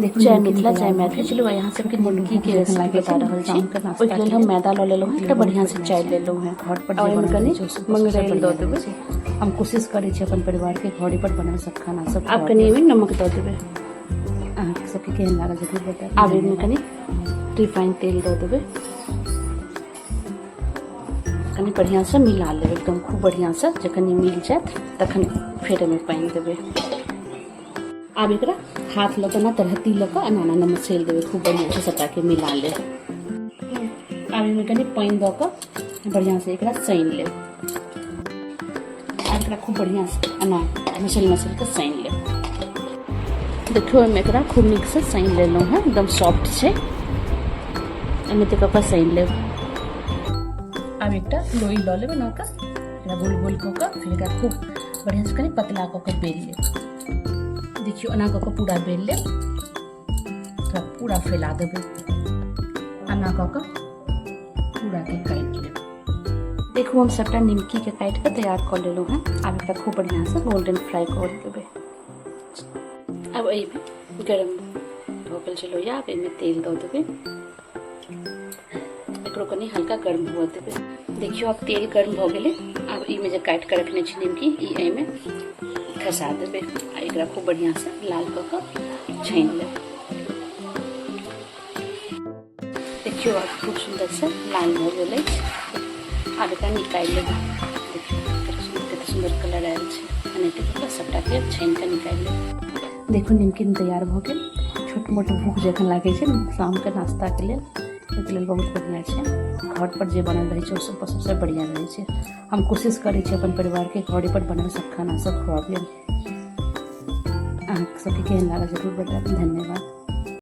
देखू। जय निमकी मिथिला, जय तैयार भऽ मैथिली। गेल। चलू, यहाँ सबके छोट मोट निमकी भूख के जखन रेसिपी लागै बता छै रहल छी। शामके ओहिके नाश्ताके लेल हम लेल मैदा लऽ लेलहुँ हँ, ओहिके एकटा लेल बहुत बढ़िआँसँ बढ़िआँ चाय छै। लेलहुँ हँ घर पर आओर जे एहिमे बनल कनि रहै छै ओ सबसँ मंगरैल बढ़िआँ दऽ रहै देबै। छै। हम कोशिश करै छी अपन परिवारके घरे पर बनल सब खाना सब आब कनि खुआबियै। एहिमे नमक दऽ देबै। अहाँ सबके केहन लागल, जरूर बतायब। आब एहिमे धन्यवाद। कनि रिफाइन तेल दऽ देबै। कनि बढ़िआँसँ मिला लेबै, एकदम खूब बढ़िआँसँ। जखन ई मिल जायत तखन फेर एहिमे पानि देबै। आब एकरा हाथ लऽ कऽ एना तरहत्ती लऽ कऽ एना एना मसैल देबै, खूब बढ़िआँसँ सबटाके मिला लेब। आब एहिमे कनि पानि दऽ कऽ बढ़िआँसँ एकरा सानि लेब। आब एकरा खूब बढ़िआँसँ एना मसैल मसैल कऽ सानि लेब। देखियौ, एहिमे एकरा खूब नीकसँ सानि लेलहुँ हँ, एकदम सॉफ्ट छै। एनाहिते कऽ कऽ सानि लेब। आब एकटा लोई लऽ लेब, एना कऽ एकरा गोल गोल कऽ कऽ फेर एकरा खूब बढ़िआँसँ कनि पतला कऽ कऽ बेल लेब। देखियौ, एना कऽ कऽ पूरा बेल लेब, थोड़ा पूरा फैला देबै, एना कऽ कऽ पूराके काटि लेब। देखू, हम सबटा निमकीके काटि कऽ तैयार कऽ लेलहुँ हँ। आब एकरा खूब बढ़िआँसँ गोल्डन फ्राई कऽ देबै। आब एहिमे गरम भऽ गेल छै लोहिया, आब एहिमे तेल दऽ देबै। एकरो कनि हल्का गर्म हुअ देबै। देखियौ, आब तेल गर्म भऽ गेलै। आब एहिमे जे काटि कऽ रखने छी निमकी, ई एहिमे खसा देबै आ एकरा खूब बढ़िआँसँ लाल कऽ कऽ छानि लेब। देखियौ, आब खूब सुन्दरसँ लाल भऽ गेल अछि। आब एकरा निकालि लेबै। देखियौ, कतेक सुन्दर कलर आयल छै। एनाहिते कऽ कऽ सबटाके छानि कऽ निकालि लेब। देखू, निमकिन तैयार भऽ गेल। छोट मोट भूख जखन लागै छै शामके नाश्ताके लेल, ओहिके लेल बहुत बढ़िआँ छै। घर पर जे बनल रहै छै ओ सब सबसँ बढ़िआँ रहै छै। हम कोशिश करै छी अपन परिवारके घरे पर बनल सब खाना सब खुआबियै। अहाँ सबके केहन लागल, जरूर बतायब। धन्यवाद।